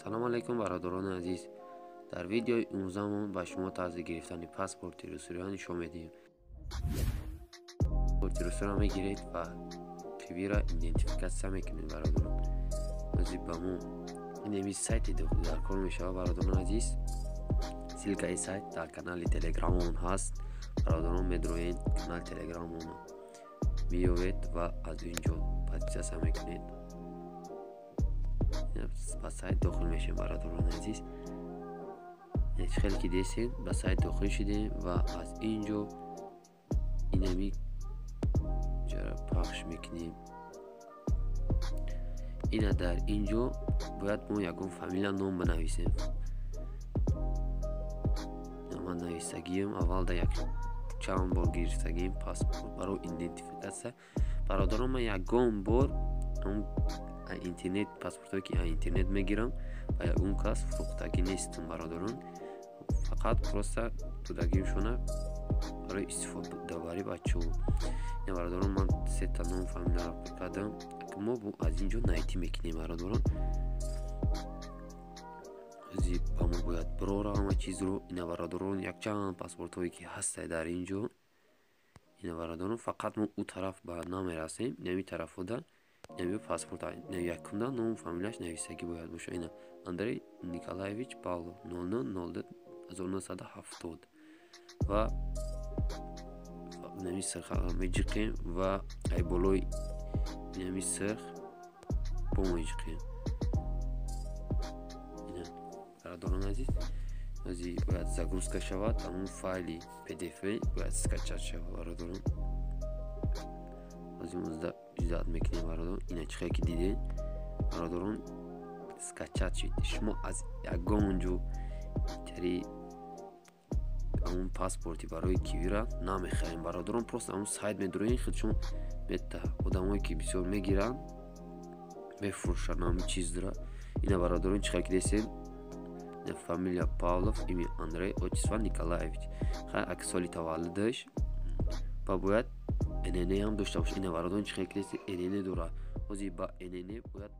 Салом алейкум, бародарони азиз. Дар видеои имрӯзамон ба шумо тарзи гирифтани паспорти Русия нишон медиҳем. Паспорти Русияро мегиред ва кивира идентификатсия мекунед, бародарон. Ҳозир ба мо инами сайти дар кор мешавад, бародарони азиз. Ссылкаи сайт дар канали телеграммон ҳаст. Бародарон, медроед канали телеграммонро меёвед ва аз ин ҷо подписаться мекунед, ба сайт дохил мешавем. Бародарони азиз, хеле ки десем, ба сайт дохил шудем ва аз ин ҷо инами ҷара пахш мекунем. Ина дар ин ҷо бояд мо ягон фамилия, ном бинависем. Ман нависагиам, аввал да як чанд бор гирифтагием паспорт барои идентификатсия. Бародарон, ман ягон бор интернет, паспортое ки интернет мегирам, ба ягон кас фурӯхтагӣ нестам, бародарон. Фақат просто додагимшона барои истифодабарӣ бачаҳо. Ина, бародарон, ман сета ном, фамилияро пур кардам. Мо аз ин ҷо найти мекунем, бародарон. Ҳозир ба мо бояд бирора ҳама чизро. Ина, бародарон, якчанд паспортҳое ки ҳастай дар ин ҷо. Ина, бародарон, фақат мо ӯ тараф ба намерасем, инами тарафода инами паспорт якумда ному фамилияш нависагӣ бояд боша. Ина, Андрей Николаевич Павлов, 09.02.1970. Ва инами сирха меҷиқем ва ай болои инами сирх бо меҷиқем. Бародарони азиз, ҳозир бояд загрузка шавад, ҳамун файли PDF бояд скачать шавад, бародарон. Ҳозир мо ждать мекунем, бародарон. Ина, чӣ хеле ки дидем, бародарон, скачать шид. Шумо аз ягон ҷо тари ҳамун паспорти барои кивира намехарем, бародарон. Просто ҳамун сайт медуроен, худшон мета. Одамое ки бисёр мегиранд, мефурӯшанд ҳамин чизро. Ина, бародарон, чӣ хеле ки десем, фамилия Павлов, имя Андрей, отчество Николаевич, хай, соли таваллудаш ва бояд ИНН ҳам дошта боша. Ина, бародарон, чӣ хеле ки десем, ИНН дорад. Ҳозир ба ИНН бояд